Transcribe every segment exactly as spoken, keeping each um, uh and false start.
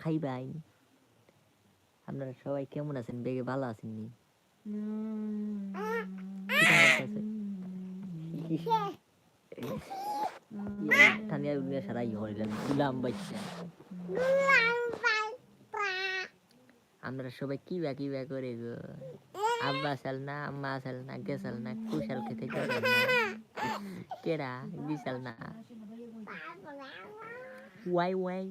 হাই ভাই, আপনারা সবাই কেমন আছেন? বেগে ভালা আছেন নি? টানিয়া উড়িয়া সারা ইয়ে করিলেন, গুলাম বাচ্চা। আপনারা সবাই কিবা কিবা করে গো? আব্বা আছাল না, আম্মা আছাল না, গেছাল না, কুশাল খেতে গেছাল না। কেডা গেছাল না? ওয়াই ওয়াই।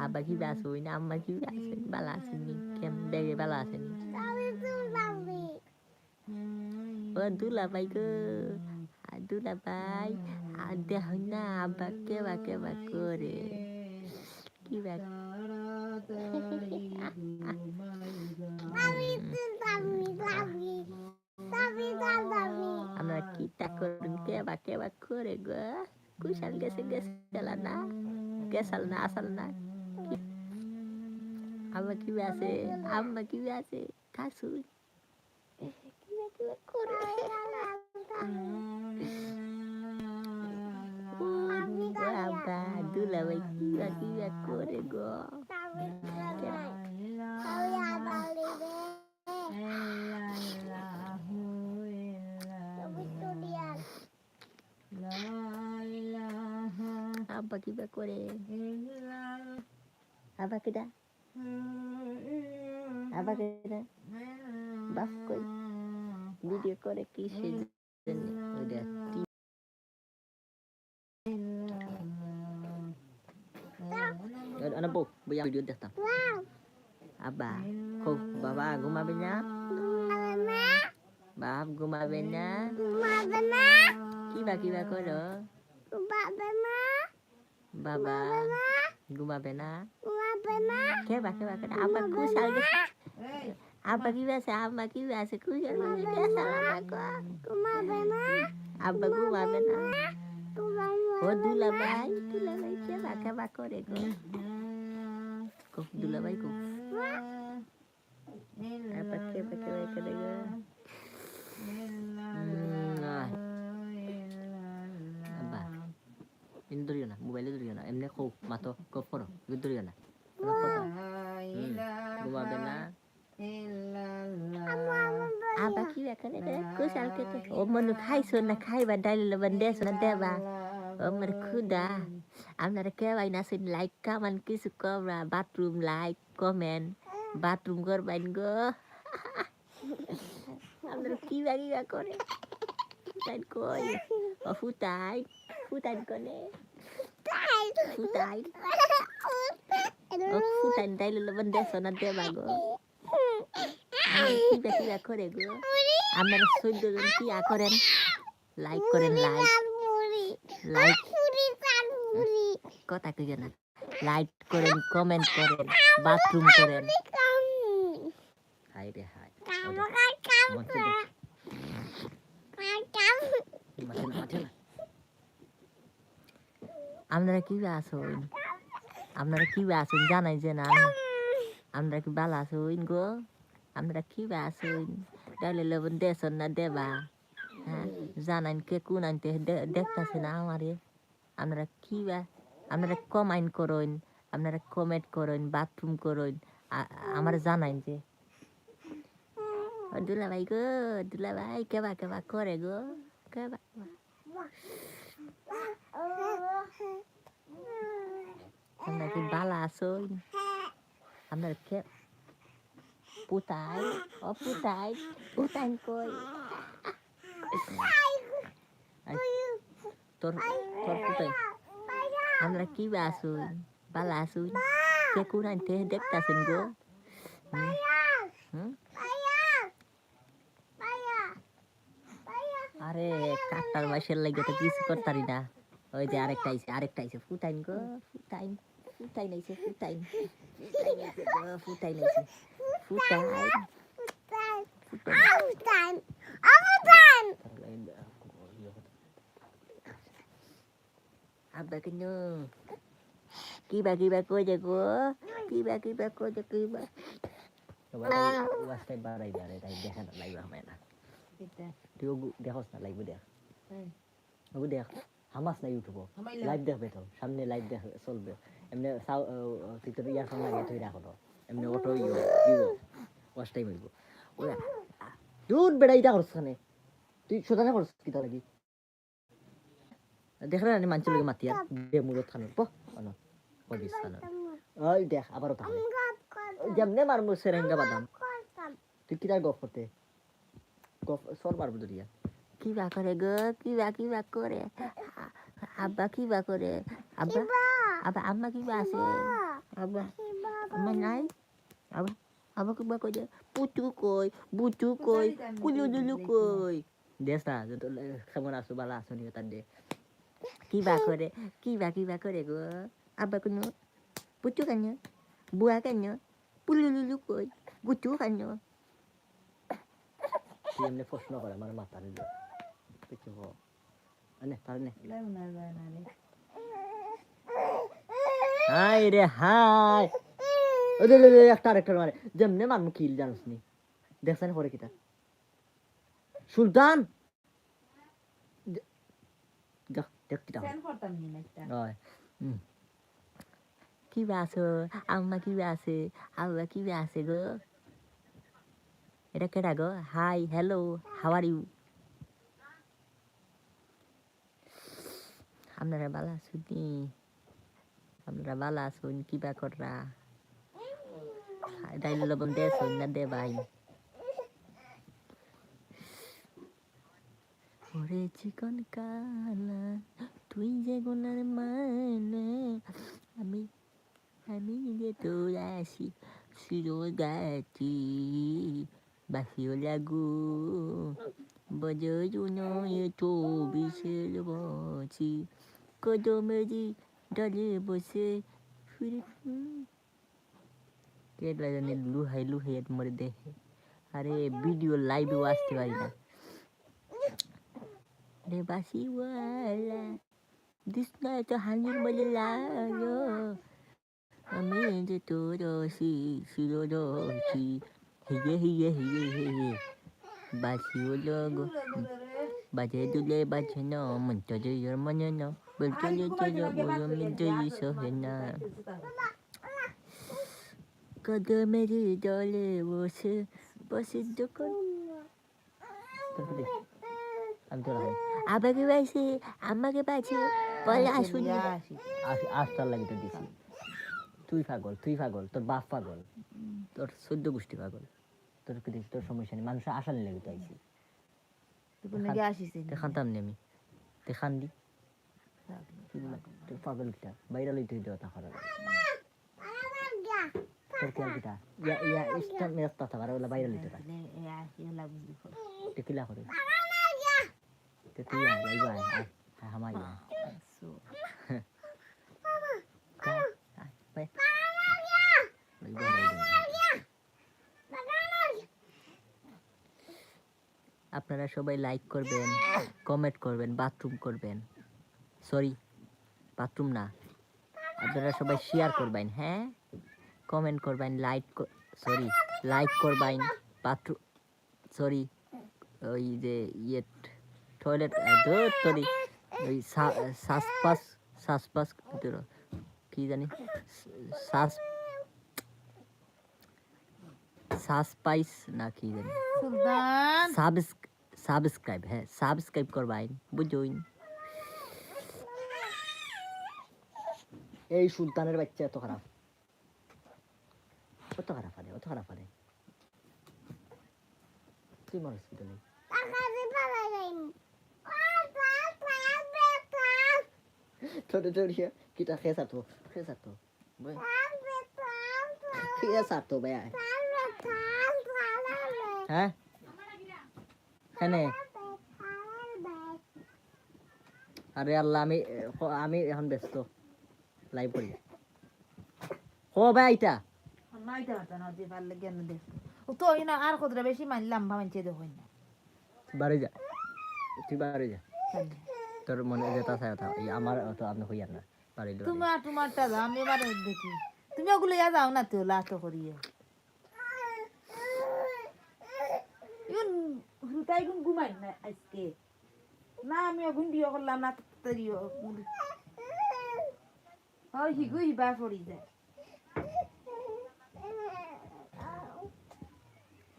আব্বা কিবা আছইন, আম্মা কিবা আছইন, ভালা আছইন নি? কেমন বেগে ভালা আছইন নি? ও দুলাভাই গো, আ, দুলাভাই, আ, দেখো না আব্বা কেবা কেবা করে। কিবা। আপনারা কিতা করইন, কেবা কেবা করে গো? কুশাল গেছে, গেছাল না, গেছাল না, আছাল না। আব্বা কিবা আছে, আম্মা কিবা আছে, কাছুই। কিবা কিবা করে। ও আব্বা, দুলাভাই কিবা কিবা করে গো। আব্বা কিবা করে? আব্বা কিডা? আব্বা কিডা? বাপ কই? ভিডিও করে কিসের জন্য? ওইটা কি? আরে, আরে, বউ, বউ, আমি ভিডিও দেখতাম। আব্বা, কও, বাবা ঘুমাবে না? বাপ ঘুমাবে না? কিবা কিবা করো? বাবা, ঘুমাবে না? কেবা কেবা করে? আব্বা কুশাল গেছে। আব্বা কিবা আছে? আম্মা কিবা আছে? কুশাল গেছে? আব্বা ঘুমাবে না? ও দুলাভাই, দুলাভাই কেবা কেবা করে গো? কও, দুলাভাই কও। আব্বা কেবা কেবা করে গো? উম, আহ। আব্বা, এনে ধরিও না, মোবাইলে ধরিও না, এমনে কও, মাতো, গপ করো, এগুলো ধরিও না। এমনে কথা। হুম, ঘুমাবে না? আব্বা কিবা করে গো? কুশাল খেতে। ও মনু খাইছো না, খাইবা, ডাইল লবণ দেছো না দেবা? ও আমার খুদা। আপনারা কেউ আইন আছেন, like, comment কিছু করবা, বাথরুম, like, comment, বাথরুম করবেন গো। আপনারা কিবা কিবা করে? ফুটাইন কই? ও ফুটাইন, ফুটাইন কনে? ফুটাইন। ও ফুটাইন, ডাইল লবণ দেছো না দেবা গো? আপনারা কিবা কিবা করে গো? আপনারা চোদ্দ জন কিয়া করেন? Like করেন, like। Like। কথা কইও না। Like করেন, comment করেন, বাথরুম করেন। হায় রে হায়। মাঠে না, মাঠে না। আপনারা কিবা আছইন? আপনারা কিবা আছইন? জানাই যে না। আপনারা কি ভালা আছইন গো? আপনারা কিবা আছইন? ডাইলে লবণ দেছন না দেবা? হ্যাঁ? জানাইন কে কোন আনতে দে-, দেখতাছে না আমারে। আপনারা কিবা, আপনারা কমাইন করইন, আপনারা comment করইন, বাথরুম করইন, আ-, আমার জানাইন যে। ও দুলাভাই গো, দুলাভাই, কেবা কেবা করে গো, কেবা। আপনারা কি ভালা আছইন? আপনারা কে-, পুতাই, ও পুতাই, পুতাই কই? আই, তোর, তোর পুতাই। আপনারা কিবা আছইন? ভালা আছইন? কে কোন আনতে দেখতাছেন গো? হুম? হুম? আরে, কাকটার মাইশের লাগি তো কিছু করতারি না। ওই যে আরেকটা আইছে, আরেকটা আইছে। ফুটাইন গো, ফুটাইন, ফুটাইন আইছে, ফুটাইন। ফুটাইন আইছে গো, ফুটাইন আইছে। ফুটাইন। ফুটাইন। আব্বা কেন? কিবা কিবা কই দেখো? কিবা কিবা কই দেখো? কিবা? ওয়াস্তে বাড়াই বাড়াই তাই দেখা না, লাইভ হামায় না। কিতা? তুই ওগু দেখোস না, লাইভ দেখ। হুম। ওগু দেখ, হামাস না YouTube। হামাইলা। লাইভ দেখবে তো, সামনে লাইভ দেখ চলবে। এমনে সাউ-, ও, ও, তুই তোর ইয়ারফোন লাগিয়ে তুই রাখো তো। এমনে অটো ইয়ে, ইয়ে, ওয়াচ টাইম অইবো। ওরা, দুর বেটা, ইটা করছ কেনে? তুই শয়তানি করছ কিতা লাগি? দেখরে না নি মানষর লগে মাতিয়ার, বেমুরত খানোর, পো, অনো, খবিস খানোর। ওই দেখ, আবারও তাহলে। যেমনে মারমু সেরেঙ্গা বাদাম। তুই কিতার গফ করতে? গফ, সর মারবো ধরিয়া। কিবা করে গো, কিবা, কিবা করে? আ-, আব্বা কিবা করে? আব্বা, কিবা? আব্বা, আম্মা কিবা আছে? কিবা? আব্বা, কিবা আম্মা বাবা? নাই? আব্বা, আব্বা কিবা করে? পুচু কই? বুচু কই? কুলুলুলু কই? দেখ না, যে তোর কেমন আছো, ভালা আছো নি, তার দে। কিবা করে? কিবা, কিবা করে গো? আব্বা কুনু? বুচু কেন? বুয়া কেন? পুলুলুলু কই? গুচু খানো। তুই এমনি প্রশ্ন করে আমার মাথা নিল। কিছু হ। আনে, তার নে। হায় রে হায়। ওই দে, দে, দে, একটা আরেকটা মারে। যেমনে মারমু কিল জানোস নি। দেখছেন পরে কিতা? সুলতান। দে-, দেখ, দেখ কিতা হয়। সেন করতাম নি একটা। হয়। হুম। কিবা আছো? আম্মা কিবা আছে? আব্বা কিবা আছে গো? এটা কেডা গো? Hi, hello, how are you? আপনারা ভালা আছইন নি? আপনারা ভালা আছইন? কিবা কররা? ডাইল লবণ দেছইন না দেবাইন? ওরে চিকন কালা, তুই যে গুণের মানে, আমি, আমি যে তোর আছি, সুরগাছি, বাসিও লাগু, বজরু নয় তো বিশের বছি, কদমেরই ডালে বসে, ফিরে, হুম। কেডা জানি লুহাই লুহাই এত মরে দেখে। আরে, ভিডিও লাইভেও আসতে পারি না। রে বাসিওয়ালা, দিস না তো হানির মজা লাগো। আমি যে তোর রসি, শির রসি, হিয়ে, হিয়ে, হিয়ে, হিয়ে। বাসিওয়ালা গো, বাজে দুলে বাজে না, মন তো যে জন্ম না, বলতে যে তো জন্ম মিলতে ই সহে না। কদমের ডালে বসে, বসে যখন। তোর কি দেখ? আমি তো রাখি। আব্বাকে পাইছে, আম্মাকে পাইছে, বলে আসুন। আসি, আস-, আস্তার লাগি তো দিছি। তুই পাগল, তুই পাগল, তোর বাপ পাগল, তোর চোদ্দ গোষ্ঠী পাগল। তোর কি দেখ, তোর সমস্যা নেই, মানুষের আশা নিয়ে লাগি তো আইছি। তুই কোন দিকে আসিস নি? তে খানতাম নি আমি। তে খান দি। পাগল। তুই পাগল কিতা? বাইরে লইতে হইতে কথা খারাপ। তোর কি আর কিতা? ইয়া, ইয়া, ইস্টা মেরে কথা খারাপ, ওলা বাইরে লইতে পারে। তে কিলা করে? তে তুই আয়, লাইবা আয়, আয়, আয়, হামাই আয়। আয়, আয়, বে। লাইবা আয়, লাইবা আয়। আপনারা সবাই লাইক করবেন, কমেন্ট করবেন, বাথরুম করবেন, সরি, বাথরুম না, আপনারা সবাই শেয়ার করবেন, হ্যাঁ, কমেন্ট করবেন, লাইক, সরি, লাইক করবেন, বাথরুম, সরি, ওই যে ইয়ে, টয়লেট, আহ, ধুর, সরি, ওই সা-, সাসপাস, সাসপাস, কি জানি, সাস-, সাসপাইস না কি জানি। সুলতান। সাবস-, সাবস্ক্রাইব, হ্যাঁ, সাবস্ক্রাইব করবাইন, বুঝইন। এই সুলতানের বাচ্চা এত খারাপ। অত খারাপ পারে, অত খারাপ পারে। তুই মারস কিতা নি? তোরে ধরিয়া কিতা খেয়ে থাকতো, খেয়ে থাকতো। বে। খেয়ে ছাড়তো বে। হ্যাঁ? কেনে? আরে আল্লাহ, আমি, আমি এখন ব্যস্ত। লাইভ করি। ও ভাই, আইতা। না, আইতা পারতা না, যে পারলে জ্ঞান দে। ও তো ওই না, আর কতটা বেশি মাইল লম্বা মানছে দেখো না। বাড়ি যা। তুই বাড়ি যা। কেনে? তোর মনে যেটা চায় ওটা। এই আমার তো আপনি হইয়ার না। বাড়ি লড়ি। তোমার, তোমারটা দাও, আমি এবার দেখি। তুমি ওগুলো ইয়া যাও না তো, লাতো করিয়ে। ইগুন, হুরুতাই গুন ঘুমাই না আজকে। না, আমি ওগুন বিয়ে করলাম না, তাড়াতাড়ি ও-, অউ হিগু হিবা পড়ি যায়।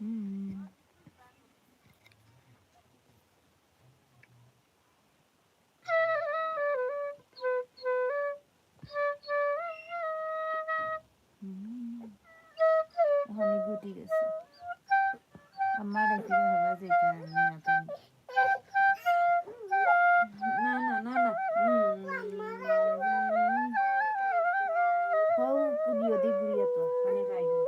হুম। হুম। অখন গুটি গেছে। আমার ডাকিলে হবা যেটা আমি না জানি। না, না, না, না। হুম। হউ, কুলিও দি গুড়িয়া তো, মানে খাইনি।